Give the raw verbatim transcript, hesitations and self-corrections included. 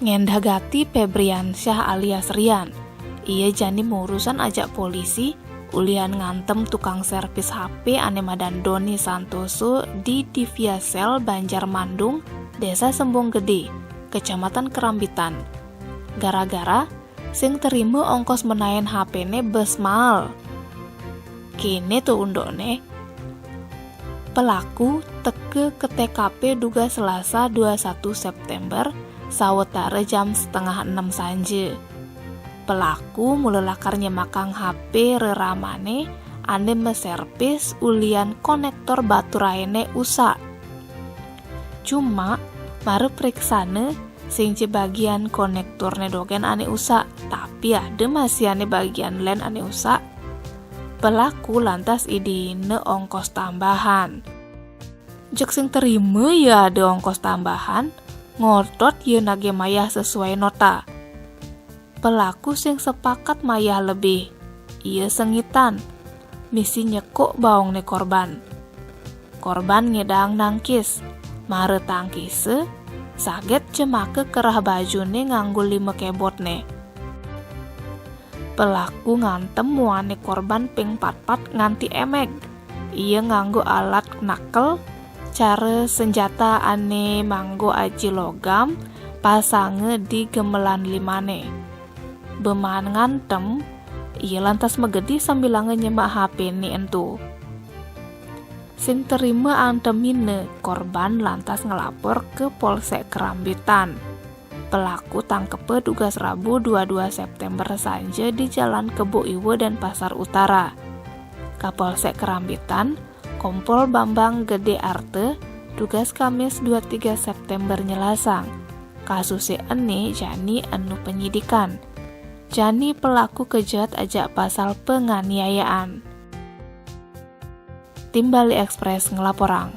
Endah gati Febriansyah alias Rian. Ia jani murusan ajak polisi, ulihan ngantem tukang servis H P ane madan Doni Santoso di Diviasel Banjar Mandung, Desa Sembung Gede, Kecamatan Kerambitan. Gara-gara sing terima ongkos menaen H P-ne bes mael. Kene to undokne. Pelaku teke ke T K P dugas Selasa dua satu September, sawetara jam setengah enem sanje. Pelaku mula lakar nyemakang H P reramane ane meservis ulian konektor baturaene usak. Cuma, mare periksane sing je bagian konektorne dogen ane usak, tapi ada masih ane bagian len ane usak. Pelaku lantas idine ongkos tambahan. Jeg sing terima ia ada ongkos tambahan, ngotot ia nagih mayah sesuai nota. Pelaku sing sepakat mayah lebih, ia sengitan, misi nyekuk baongne korban. Korban ngedang nangkis, mare tangkise, saget jemake kerah bajune nganggo lima kebotne. Pelaku ngantem muane korban ping pat-pat nganti emeg. Ia nganggo alat knuckle, cara senjata ane manggo aji logam, pasange di gemelan limane. Beman ngantem, ia lantas megedi sambilanga nyemak H P-ne ento. Sing terima antemine, korban lantas ngelapor ke Polsek Kerambitan. Pelaku tangkepe dugas Rabu dua dua September sanje di Jalan Kebo Iwa, Denpasar Utara. Kapolsek Kerambitan, Kompol Bambang Gede Arte, dugas Kamis dua tiga September nyelasang, kasuse ene jani enu penyidikan. Jani pelaku kejehat ajak pasal penganiayaan. Tim Bali Express ngelaporang.